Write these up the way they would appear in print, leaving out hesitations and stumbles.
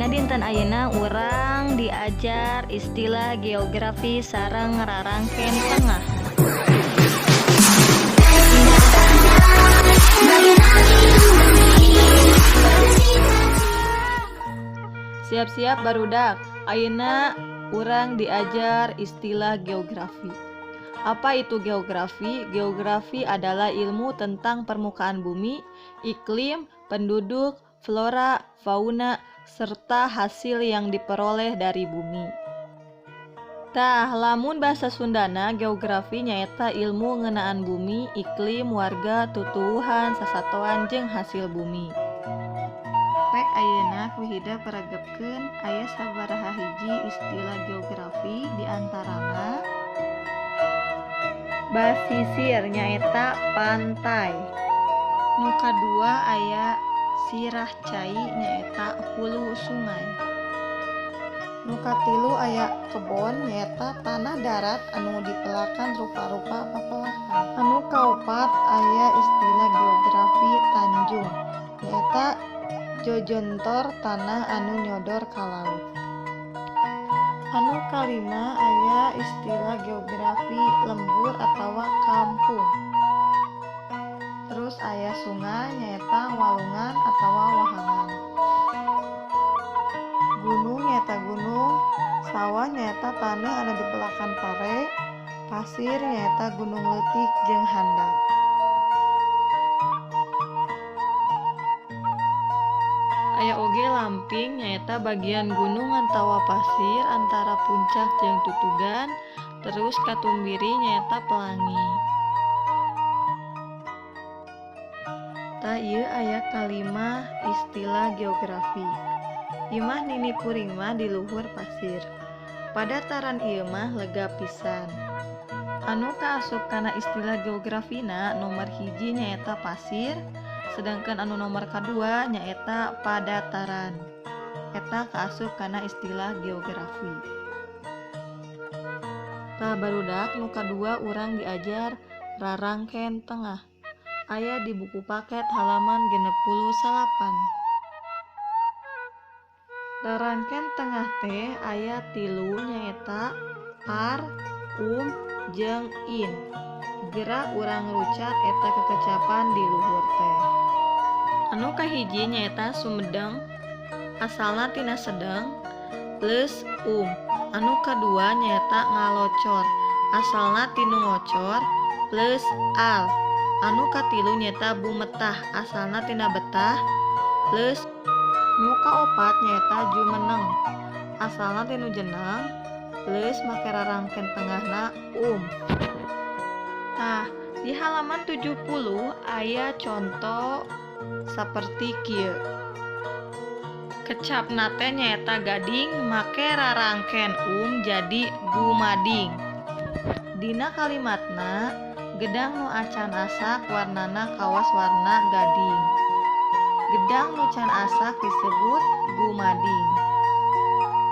Dina dinten ayeuna urang diajar istilah geografi sareng rarangken tengah. Siap-siap barudak, ayeuna urang diajar istilah geografi. Apa itu geografi? Geografi adalah ilmu tentang permukaan bumi, iklim, penduduk, flora, fauna, serta hasil yang diperoleh dari bumi. Tah, lamun bahasa Sundana geografi nyaeta ilmu ngeunaan bumi, iklim, warga, tutuwuhan, sasatoan jeung hasil bumi. Pek ayeuna ku hidep ragebkeun aya sabaraha hiji istilah geografi, di antarana basisir nyaeta pantai. Nu kadua aya sirah cai nyaeta hulu sungai. Nu katilu aya kebon nyaeta tanah darat anu dipelakan rupa-rupa pepelakan. Anu kaopat aya istilah geografi tanjung nyaeta jojontor tanah anu nyodor ka laut. Anu kalima aya istilah geografi lembur atawa kampung. Terus aya sungai nyaeta walungan atawa wahangan. Gunung nyaeta gunung, sawah nyaeta taneuh anu dipelakan pare, pasir nyaeta gunung leutik jeung handap. Aya oge lamping nyaeta bagian gunung atawa pasir antara puncak jeung tutugan, terus katumbiri nyaeta pelangi. Tah, ieu aya kalima istilah geografi. Imah nini kuring mah di luhur pasir. Padataran ieu mah lega pisan. Anu kaasup kana istilah geografina nomor hiji nyaeta pasir, sedangkan anu nomor kadua nyaeta padataran. Eta kaasup kana istilah geografi. Tah barudak, nu kadua urang diajar rarangken tengah. Aya di buku paket halaman 69. Rarangken tengah teh aya tilu nyaeta ar, um, jeung in. Geura urang rucat eta kekecapan di luhur teh. Anu kahiji nyaeta Sumedang, asalna tina sedeng plus um. Anu kadua nyaeta ngalocor, asalna tinu ngocor plus al. Anu katilu nyaeta bumetah, asalna tina betah plus. Nu kaopat nyaeta jumeneng, asalna tinu jeneng plus make rarangken tengahna um. Tah, di halaman 70 aya conto saperti kieu. Kecapna teh nyaeta gading make rarangken um jadi gumading. Dina kalimatna, gedang nu acan asak warnana kawas warna gading. Gedang nu can asak disebut gumading.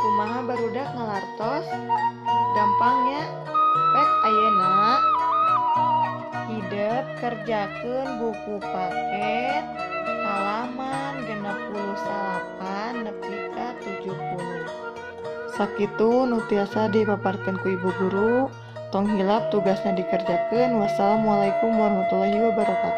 Kumaha barudak ngalartos? Gampangnya, pek ayeuna hidep kerjakeun buku paket halaman 69 nepi ka 70. Sakitu nu tiasa dipaparkeun ku ibu guru. Tong hilap tugasna dikerjakeun. Wassalamualaikum warahmatullahi wabarakatuh.